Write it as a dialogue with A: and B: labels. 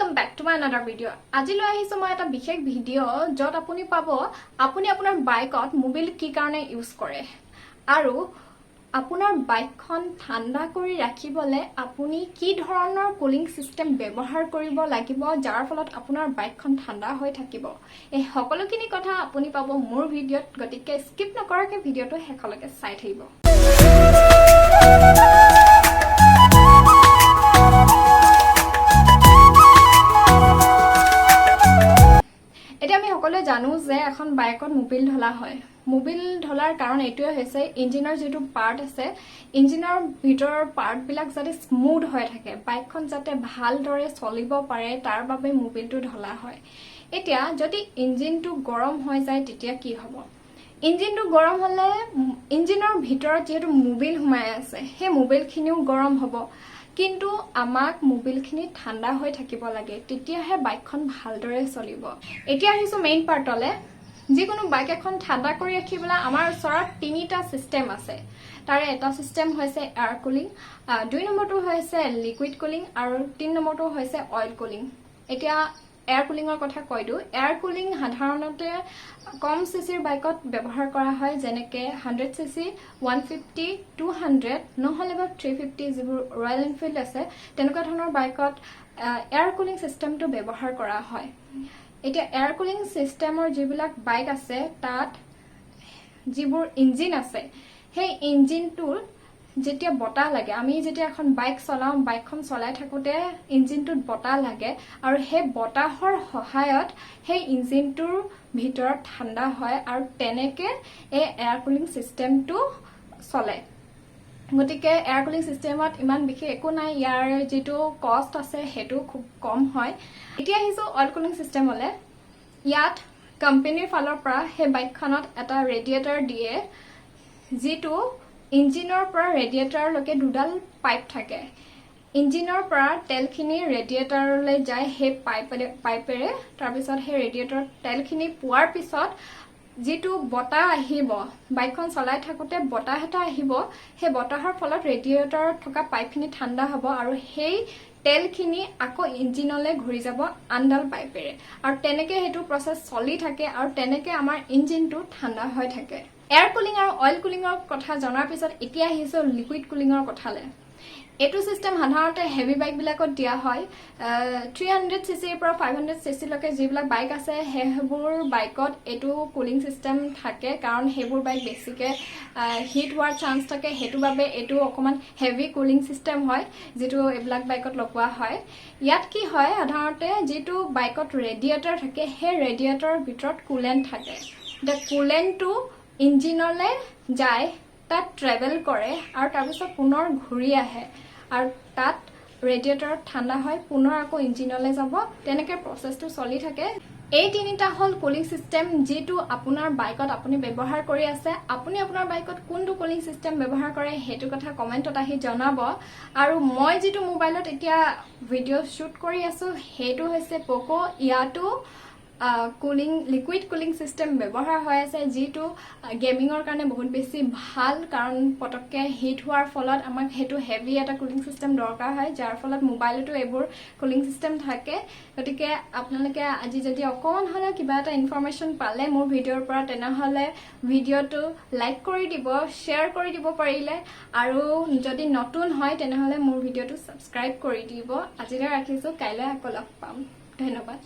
A: Welcome back to my another video. আজি লৈ আহিছোঁ মই এটা বিশেষ ভিডিঅ', য'ত আপুনি পাব আপুনি আপোনাৰ বাইকত মোবিল কি কাৰণে ইউজ কৰে আৰু আপোনাৰ বাইকখন ঠাণ্ডা কৰি ৰাখিবলৈ আপুনি কি ধৰণৰ কুলিং ছিষ্টেম ব্যৱহাৰ কৰিব লাগিব, যাৰ ফলত আপোনাৰ বাইকখন ঠাণ্ডা হৈ থাকিব। এই সকলোখিনি কথা আপুনি পাব মোৰ ভিডিঅ'ত। গতিকে স্কিপ নকৰাকৈ ভিডিঅ'টো শেষলৈকে চাই থাকিব। এতিয়া আমি সকলোৱে জানো যে এখন বাইকত মোবিল ঢলা হয়। মোবিল ঢলাৰ কাৰণ এইটোৱে হৈছে, ইঞ্জিনৰ যিটো পাৰ্ট আছে, ইঞ্জিনৰ ভিতৰৰ পাৰ্টবিলাক যাতে স্মুথ হৈ থাকে, বাইকখন যাতে ভালদৰে চলিব পাৰে, তাৰ বাবে মোবিলটো ঢলা হয়। এতিয়া যদি ইঞ্জিনটো গৰম হৈ যায়, তেতিয়া কি হ'ব? ইঞ্জিনটো গৰম হ'লে ইঞ্জিনৰ ভিতৰত যিহেতু মোবিল সোমাই আছে, সেই মোবিলখিনিও গৰম হ'ব। কিন্তু আমাক মোবিলখিনি ঠাণ্ডা হৈ থাকিব লাগে, তেতিয়াহে বাইকখন ভালদৰে চলিব। এতিয়া আহিছোঁ মেইন পাৰ্টলে। যিকোনো বাইক এখন ঠাণ্ডা কৰি ৰাখিবলৈ আমাৰ ওচৰত তিনিটা ছিষ্টেম আছে। তাৰে এটা ছিষ্টেম হৈছে এয়াৰ কুলিং, 2 নম্বৰটো হৈছে লিকুইড কুলিং আৰু 3 নম্বৰটো হৈছে অইল কুলিং। এতিয়া এয়াৰ কুলিঙৰ কথা কৈ দিওঁ। এয়াৰ কুলিং সাধাৰণতে কম চিচিৰ বাইকত ব্যৱহাৰ কৰা হয়, যেনেকৈ 100 cc, 150, 200, নহ'লে বা 350, যিবোৰ ৰয়েল এনফিল্ড আছে, তেনেকুৱা ধৰণৰ বাইকত এয়াৰ কুলিং ছিষ্টেমটো ব্যৱহাৰ কৰা হয়। এতিয়া এয়াৰ কুলিং ছিষ্টেমৰ যিবিলাক বাইক আছে, তাত যিবোৰ ইঞ্জিন আছে, সেই ইঞ্জিনটোৰ যেতিয়া বতাহ লাগে, আমি যেতিয়া এখন বাইক চলাওঁ, বাইকখন চলাই থাকোঁতে ইঞ্জিনটোত বতাহ লাগে আৰু সেই বতাহৰ সহায়ত সেই ইঞ্জিনটোৰ ভিতৰত ঠাণ্ডা হয় আৰু তেনেকে এই এয়াৰ কুলিং ছিষ্টেমটো চলে। গতিকে এয়াৰ কুলিং ছিষ্টেমত ইমান বিশেষ একো নাই, ইয়াৰ যিটো কষ্ট আছে সেইটো খুব কম হয়। এতিয়া আহিছোঁ অইল কুলিং ছিষ্টেমলৈ। ইয়াত কোম্পেনীৰ ফালৰ পৰা সেই বাইকখনত এটা ৰেডিয়েটৰ দিয়ে, যিটো ইঞ্জিনৰ পৰা ৰেডিয়েটৰলৈকে দুডাল পাইপ থাকে। ইঞ্জিনৰ পৰা তেলখিনি ৰেডিয়েটৰলৈ যায় সেই পাইপেৰে। তাৰপিছত সেই ৰেডিয়েটৰত তেলখিনি পোৱাৰ পিছত যিটো বতাহ আহিব, বাইকখন চলাই থাকোঁতে বতাহ এটা আহিব, সেই বতাহৰ ফলত ৰেডিয়েটৰত থকা পাইপখিনি ঠাণ্ডা হ'ব আৰু সেই তেলখিনি আকৌ ইঞ্জিনলৈ ঘূৰি যাব আনডাল পাইপেৰে আৰু তেনেকে সেইটো প্ৰচেছ চলি থাকে আৰু তেনেকে আমাৰ ইঞ্জিনটো ঠাণ্ডা হৈ থাকে। এয়াৰ কুলিং আৰু অইল কুলিঙৰ কথা জনাৰ পিছত এতিয়া আহিছোঁ লিকুইড কুলিঙৰ কথালৈ। এইটো চিষ্টেম সাধাৰণতে হেভি বাইকবিলাকত দিয়া হয়। 300 চি চিৰ পৰা 500 চি চিলৈকে যিবিলাক বাইক আছে, সেইবোৰ বাইকত এইটো কুলিং চিষ্টেম থাকে, কাৰণ সেইবোৰ বাইক বেছিকৈ হিট হোৱাৰ চান্স থাকে। সেইটো বাবে এইটো অকণমান হেভি কুলিং চিষ্টেম হয়, যিটো এইবিলাক বাইকত লগোৱা হয়। ইয়াত কি হয়, সাধাৰণতে যিটো বাইকত ৰেডিয়েটৰ থাকে, সেই ৰেডিয়েটৰৰ ভিতৰত কুলেণ্ট থাকে। এতিয়া কুলেণ্টটো ইঞ্জিনলৈ যায়, তাত ট্ৰেভেল কৰে আৰু তাৰপিছত পুনৰ ঘূৰি আহে আৰু তাত ৰেডিয়েটৰত ঠাণ্ডা হয়, পুনৰ আকৌ ইঞ্জিনলৈ যাব। তেনেকৈ প্ৰচেছটো চলি থাকে। এই তিনিটা হ'ল কুলিং চিষ্টেম, যিটো আপোনাৰ বাইকত আপুনি ব্যৱহাৰ কৰি আছে। আপুনি আপোনাৰ বাইকত কোনটো কুলিং চিষ্টেম ব্যৱহাৰ কৰে, সেইটো কথা কমেণ্টত আহি জনাব। আৰু মই যিটো মোবাইলত এতিয়া ভিডিঅ' শ্বুট কৰি আছোঁ, সেইটো হৈছে প'ক'। ইয়াতো লিকুইড কুলিং চিষ্টেম ব্যৱহাৰ হৈ আছে, যিটো গেমিঙৰ কাৰণে বহুত বেছি ভাল, কাৰণ পটককৈ হিট হোৱাৰ ফলত আমাক সেইটো হেভি এটা কুলিং চিষ্টেম দৰকাৰ হয়, যাৰ ফলত মোবাইলতো এইবোৰ কুলিং চিষ্টেম থাকে। গতিকে আপোনালোকে আজি যদি অকণমান হ'লেও কিবা এটা ইনফৰ্মেশ্যন পালে মোৰ ভিডিঅ'ৰ পৰা, তেনেহ'লে ভিডিঅ'টো লাইক কৰি দিব, শ্বেয়াৰ কৰি দিব পাৰিলে আৰু যদি নতুন হয়, তেনেহ'লে মোৰ ভিডিঅ'টো ছাবস্ক্ৰাইব কৰি দিব। আজিলৈ ৰাখিছোঁ, কাইলৈ আকৌ লগ পাম। ধন্যবাদ।